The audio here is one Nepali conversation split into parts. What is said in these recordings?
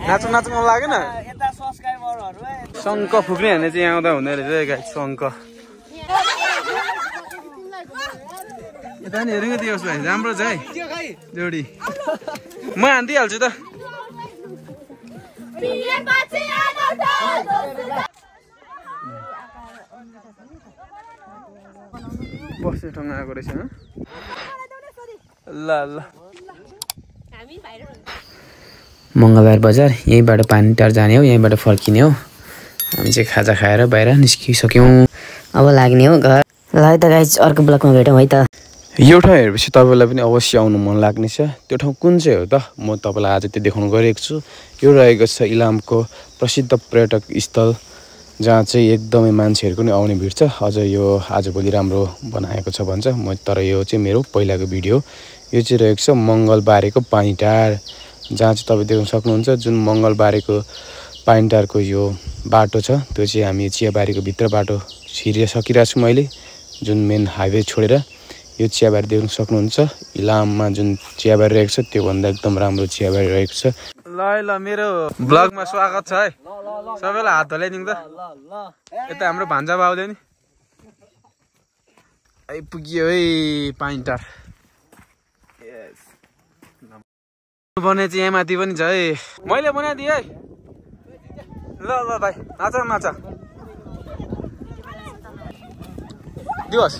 नाच्नु नाच्नु मन लागेन शङ्ख फुक्ने भने चाहिँ यहाँ आउँदा हुँदै रहेछ गाइस शङ्ख यता नि हेरेको दियोस् भाइ राम्रो छ है जोडी म हानिदिइहाल्छु त बस्ने ठाउँ आएको रहेछ ल ल मङ्गलबार बजार यहीँबाट पानी टार जाने हो यहीँबाट फर्किने हो हामी चाहिँ खाजा खाएर बाहिर निस्किसक्यौँ अब लाग्ने हो घर ल है त गाइस अर्को ब्लकमा भेटौँ है त यो ठाउँ हेरेपछि तपाईँलाई पनि अवश्य आउनु मन लाग्नेछ त्यो ठाउँ कुन चाहिँ हो त म तपाईँलाई आज त्यो देखाउनु गइरहेको छु यो रहेको छ इलामको प्रसिद्ध पर्यटक स्थल जहाँ चाहिँ एकदमै मान्छेहरूको नि आउने भिड छ अझ यो आजभोलि राम्रो बनाएको छ भन्छ म तर यो चाहिँ मेरो पहिलाको भिडियो यो चाहिँ रहेको छ मङ्गलबारेको पानीटार जहाँ चाहिँ तपाईँ देख्न सक्नुहुन्छ जुन मङ्गलबारेको पानीटारको यो बाटो छ त्यो चाहिँ हामी चियाबारीको भित्र बाटो छिरिसकिरहेको छौँ अहिले जुन मेन हाइवे छोडेर यो चियाबारी देख्न सक्नुहुन्छ इलाममा जुन चियाबारी रहेको छ त्योभन्दा एकदम राम्रो चियाबारी रहेको छ ल ल मेरो ब्लगमा स्वागत छ है सबैलाई हात हल्लाइदिउँ त यता हाम्रो भान्जा बाउले नि आइपुग्यो है पानीटार बने चाहिँ यहाँ माथि पनि छ है मैले बनाइदिएँ है ल ल भाइ नाच नाच दिवस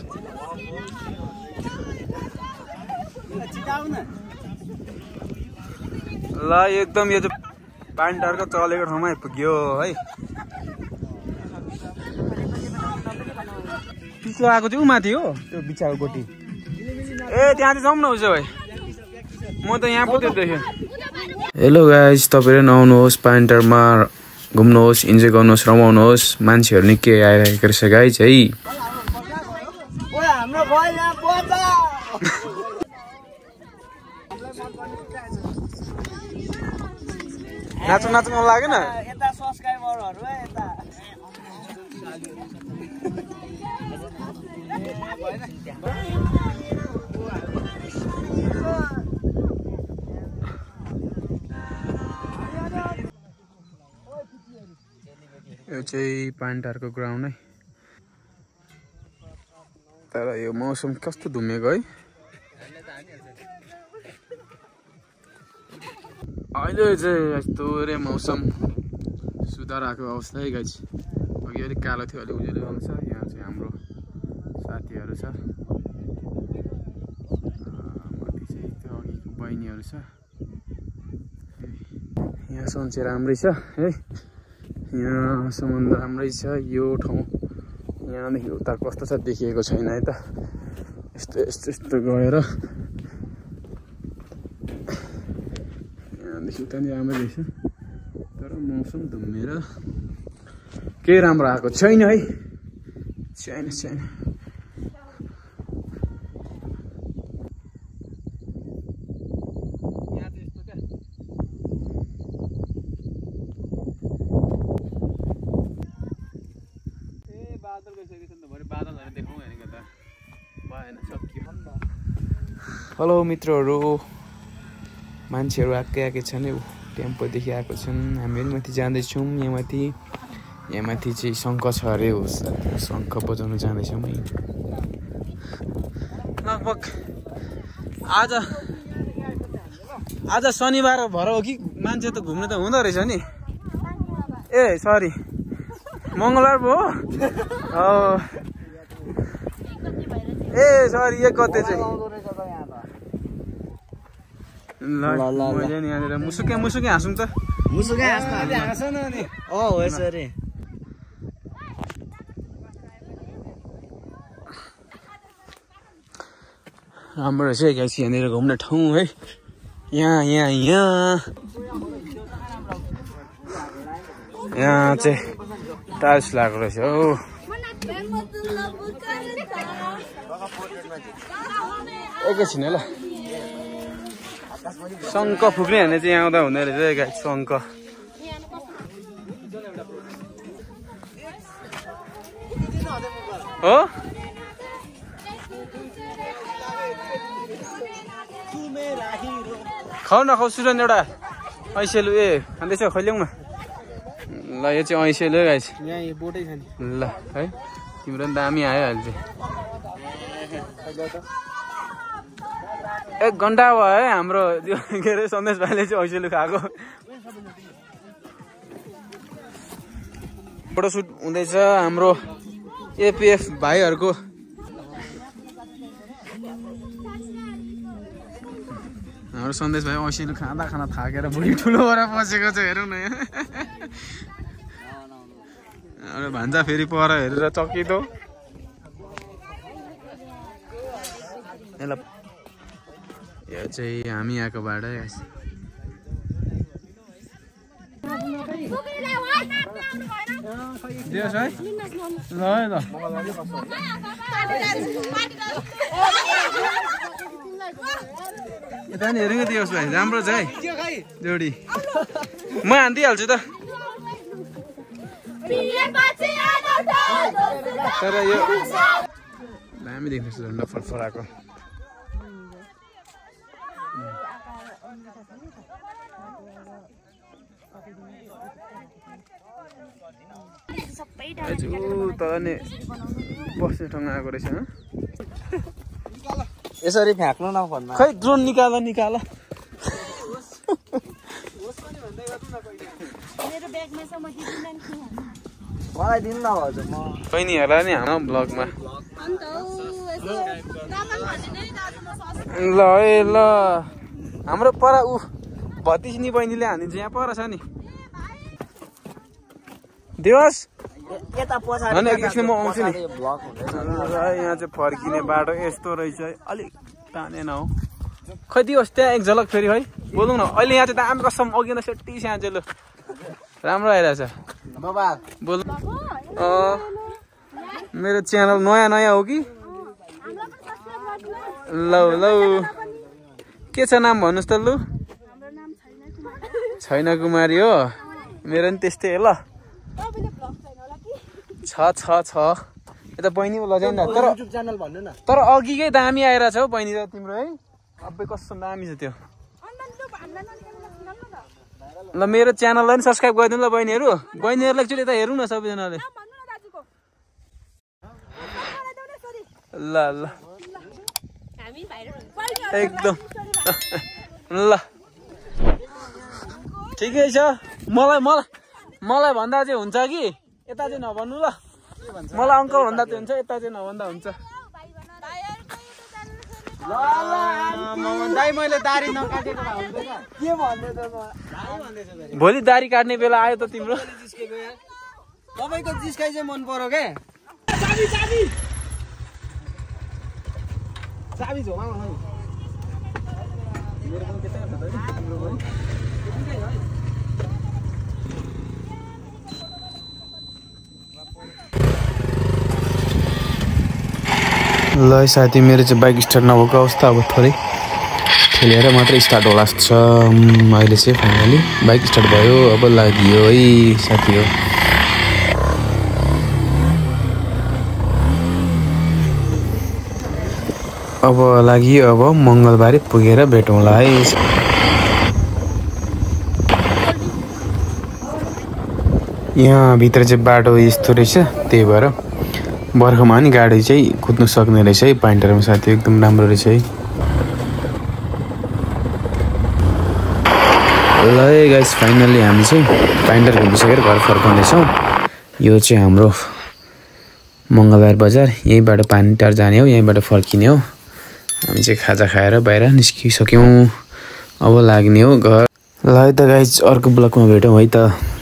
ल एकदम यो चाहिँ पानीटारको चलेको ठाउँमा आइपुग्यो है पिछलो आएको चाहिँ ऊ माथि हो त्यो बिचाको गोटी ए त्यहाँ चाहिँ जाउँ न उसो भाइ म त यहाँ पुग्दै देखेँ हेलो गाइस तपाईँहरू नआउनुहोस् पानीटारमा घुम्नुहोस् इन्जोय गर्नुहोस् रमाउनुहोस् मान्छेहरू निकै आइरहेको रहेछ गाइस है नाच्नु नाच्नु मन लागेन यो चाहिँ पानीटारको ग्राउन्ड है तर यो मौसम कस्तो धुमेको है अहिले चाहिँ यस्तो रे मौसम सुधार आएको अवस्था है गाइस अघि अलिक कालो थियो अलिक उज्यालो आउँछ यहाँ चाहिँ हाम्रो साथीहरू छ माथि चाहिँ त्यो अघिको बहिनीहरू छ यहाँ सन्चै राम्रै छ है यहाँ समुद्र राम्रै छ यो ठाउँ यहाँदेखि उता कस्तो छ देखिएको छैन है त यस्तो यस्तो यस्तो गएर यहाँदेखि उता नि राम्रै रहेछ तर मौसम धुम्मेर केही राम्रो आएको छैन है छैन छैन हेलो मित्रहरू मान्छेहरू आएकै छन् टेम्पोदेखि आएको छन् हामी पनि माथि जाँदैछौँ यहाँ माथि चाहिँ शङ्ख छ अरे हो शङ्ख बजाउनु जाँदैछौँ है लगभग आज शनिबार भएर हो कि मान्छे त घुम्नु त हुँदो रहेछ नि ए सरी मङ्गलबार पो हो ए सरी एक गते चाहिँ ल मैले नि यहाँनिर मुसुके हाँसौँ त मुसुके हाँस न नि हो यसरी राम्रो रहेछ गाइस यहाँनिर घुम्ने ठाउँ है यहाँ चाहिँ टाइल्स लगाएको रहेछ हो एकैछिन ल शङ्ख फुक्ने भने चाहिँ यहाँ आउँदा हुँदै रहेछ गाइस शङ्ख हो खाऊ न खाऊ सुरन एउटा ऐसेलु ए खाँदैछ खैल्याउ न ल यो चाहिँ ऐसेलु गाइस यहाँ यो बोटै छ नि ल है तिम्रो पनि दामी आयो अहिले चाहिँ 1 घण्टा भयो है हाम्रो के अरे सन्देश भाइले चाहिँ ऐसेलु खाएको फोटोसुट हुँदैछ हाम्रो एपीएफ भाइहरूको हाम्रो सन्देश भाइ ऐसेलु खाँदा खाना थाकेर बुढी ठुलो भएर बसेको छ हेरौँ न हाम्रो भान्जा फेरि पर हेरेर चकिदो यो चाहिँ हामी यहाँको बाटो दियोस् है ल है ल यता नि हेरेको दियोस् भाइ राम्रो छ है जोडी म हानिदिइहाल्छु त तर यो दामी देख्दैछ झन्डा फरफराको तल नि बस्ने ठाउँ आएको रहेछ यसरी फ्याक्नु न फोनमा खै ड्रोन निकाल मलाई दिनु न हजुर म बहिनीहरूलाई नि हाम्रो ब्लगमा ल है ल हाम्रो पर ऊ भतिजनी बहिनीले हानिन्छ यहाँ पर छ नि दिवस यता पछाडी एकछिन म आउँछु नि ब्लग हुँदैछ यहाँ चाहिँ फर्किने बाटो यस्तो रहेछ अलिक तानेन हो खै दिवस त्यहाँ एक झलक फेरि है बोलौँ न अहिले यहाँ चाहिँ दामी कसम अघि न सेट्टी स्यान्चेलो राम्रो आइरहेछ बाबा बोल मेरो च्यानल नयाँ हो कि लौ के छ नाम भन्नुहोस् त लु छैन कुमारी हो मेरो नि त्यस्तै हो ल छ यता बहिनी लजाइ न तर युट्युब च्यानल भन्नु न तर अघिकै दामी आइरहेछ हौ बहिनी त तिम्रो है अबै कस्तो दामी छ त्यो ल मेरो च्यानललाई पनि सब्सक्राइब गरिदिनु ल बहिनीहरूलाई एकचोटि यता हेरौँ न सबैजनाले ल एकदम ल ठिकै छ मलाई भन्दा चाहिँ हुन्छ कि यता चाहिँ नभन्नु ल मलाई अङ्कल भन्दा चाहिँ हुन्छ यता चाहिँ नभन्दा हुन्छ दाइ मैले दारी नकाटेको भए हुँदैन के भन्दैछ भोलि दारी काट्ने बेला आयो त तिम्रो तपाईको जिस्काइ चाहिँ मन पर्यो के चाबी झोलामा ल साथी मेरो चाहिँ बाइक स्टार्ट नभएको अवस्था अब थोरै खेलेर मात्रै स्टार्ट होला जस्तो छ अहिले चाहिँ फाइनली बाइक स्टार्ट भयो अब लाग्यो है साथी हो अब लाग्यो अब मङ्गलबारे पुगेर भेटौँला है यहाँ भित्र चाहिँ बाटो यस्तो रहेछ त्यही भएर बर्खामा नि गाडी चाहिँ कुद्नु सक्ने रहेछ है पाइन्टरमा साथी एकदम राम्रो रहेछ है ल गाइस फाइनली हामी चाहिँ पाइन्टर घुमिसकेर घर फर्काउँदैछौँ यो चाहिँ हाम्रो मङ्गलबार बजार यहीँबाट पानीटार जाने हो यहीँबाट फर्किने हो हामी चाहिँ खाजा खाएर बाहिर निस्किसक्यौँ अब लाग्ने हो घर ल है त गाइस अर्को ब्लकमा भेटौँ है त